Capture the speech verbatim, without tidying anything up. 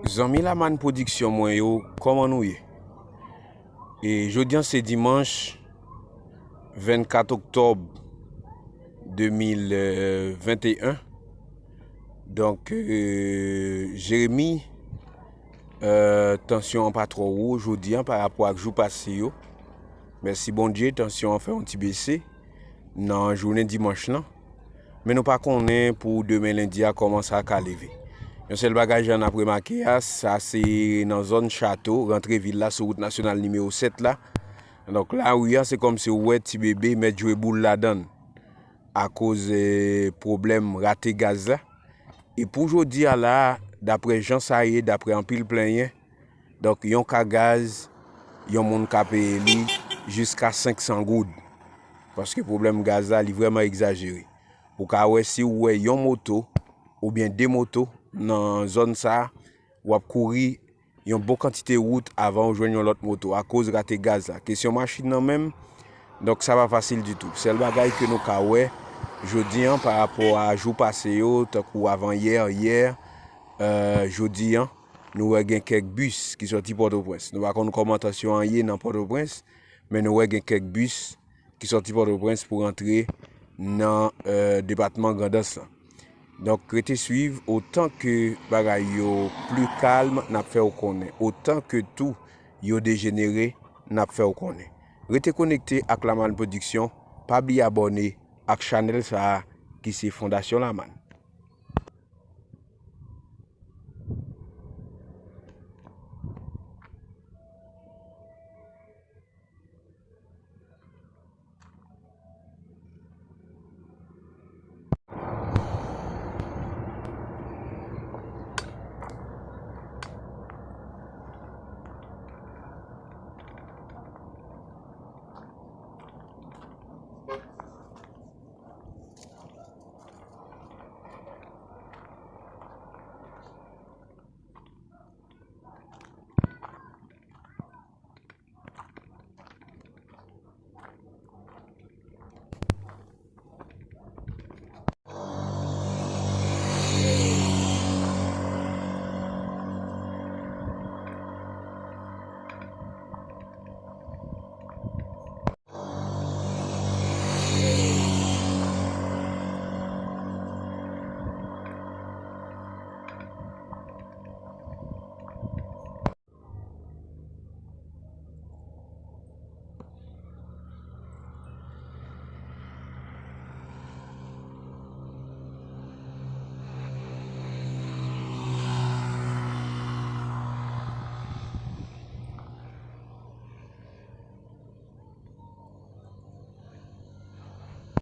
Zanmi Lamann Pwodiksyon mwen yo, kòman nou ye? E jodi an se dimanch vennkat oktòb de mil venteyen. Donk, euh, Jeremi, euh, tansyon an pa twò wo jodi an pa rapò ak jou pase yo. Mèsi Bondye, tansyon an fè yon ti bese nan jounen dimanch lan. Men nou pa konnen pou demen lendi a kòman sa ka leve. Yon sèl bagay jan n ap remake a, sa se nan zòn Chato, rantre vil la sou wout nasyonal nimewo sèt la. Donk lari a se kòmsi ou wè ti bebe mèt jwe boul ladan l akoz eh, pwoblèm rate gaz la. E pou jodi a la, daprè jan sa ye, daprè anpil plenyen, donk yon ka gaz, yon moun ka peye li jiska senk san goud. Paske pwoblèm gaz la, li vrèman egzajere. Ou ka wè si w wè yon moto oubyen de moto nan zòn sa a, w ap kouri yon bon kantite wout avan w jwenn yon lòt moto akoz rate gaz la. Kesyon machin nan menm, donk sa pa fasil ditou. Sèl bagay ke nou ka wè jodi an pa rapò a jou pase yo, tankou avan yè, yè, euh, jodi an, nou wè gen kèk bis ki sòti Pòtoprens. Nou pa konn kòman tansyon an ye nan Pòtoprens, men nou wè gen kèk bis ki sòti Pòtoprens pou rantre nan euh, depatman Grandans lan. Donk, rete swiv otan ke bagay yo pli kalm, n ap fè w konnen. Otan ke tou yo dejenere, n ap fè w konnen. Rete konekte ak Lamann Pwodiksyon, pa bliye abòne ak chanèl sa a ki se Fondasyon Lamann.